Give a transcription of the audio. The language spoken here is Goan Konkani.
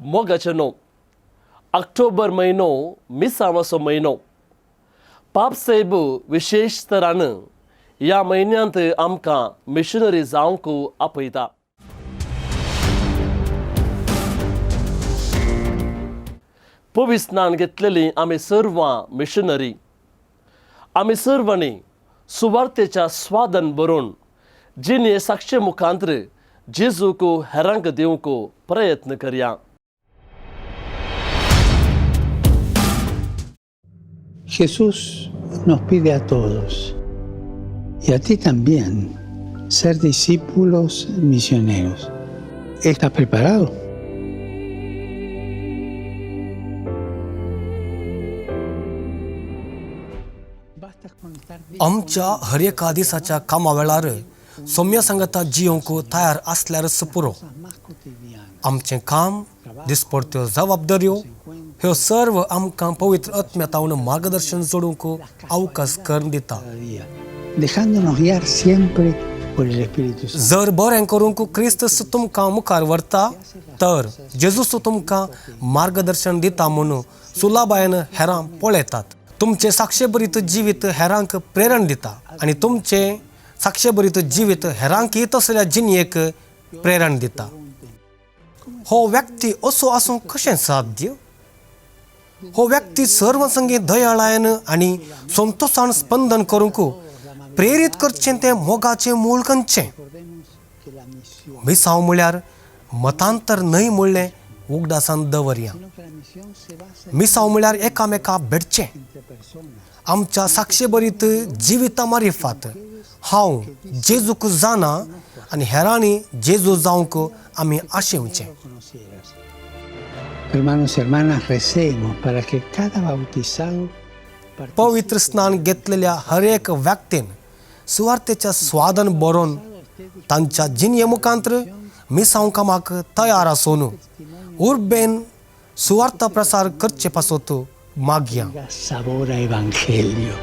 मोगाचें न्हू, ऑक्टोबर म्हयनो मिसांवाचो म्हयनो. पापसायब विशेश तरान ह्या म्हयन्यांत आमकां मिशनरी जावंक आपयता. पविस्नान घेतलेली आमी सर्वां मिशनरी. आमी सर्वांनी सुवार्तेच्या स्वादन बरोवन जिणे साक्षे मुखांत्र जेजूक हेरांक दिवंक प्रयत्न करया. Jesús nos pide a todos, y a ti también, ser discípulos misioneros. ¿Estás preparado? आमच्या हर एका दिसाच्या कामा वेळार सोम्या सांगाता जियोंक तयार आसल्यारच पुरो. आमचें काम, दिसपडत्यो जबाबदाऱ्यो ह्यो सर्व आमकां पवित्र आत्म्या मार्गदर्शन जोडूंक अवकाश करून दिता. Cada día, dejándonos guiar siempre por el Espíritu Santo. जर बरें करूंक क्रिस्त तुमकां मुखार व्हरता तर जेजूस तुमकां मार्गदर्शन दिता म्हणून सुलाबायन हेरां पळयतात. तुमचें साक्षेभरीत जिवीत हेरांक प्रेरण दिता आनी तुमचें साक्षेभरीत जिवीत हेरांकय तसल्या जिणेक प्रेरण दिता. हो व्यक्ती असो आसूंक कशें साध्य? हो व्यक्ती सर्वसंगी दयाळायन आनी संतोशान स्पंदन करूंक प्रेरीत करचें तें मोगाचें मूळ खंयचें? मिसांव म्हळ्यार मतांतर न्हय म्हणलें उगडासान दवरया. मिसांव म्हळ्यार एकामेका भेटचें. आमच्या साक्षेभरीत जिविता मारिफात हांव जेजूक जाणा आनी हेरांनी जेजू जावंक आमी आशेवचें. Hermanos y hermanas, recemos para que cada bautizado पवित्र स्नान घेतलेल्या हर एक व्यक्तीन सुवार्तेच्या स्वादन बरोवन तांच्या जिणये मुखांत्र मिसांव कामाक तयार आसून उर्बेन सुवार्थ प्रसार करचे पासत मागया. Tenga sabor a evangelio.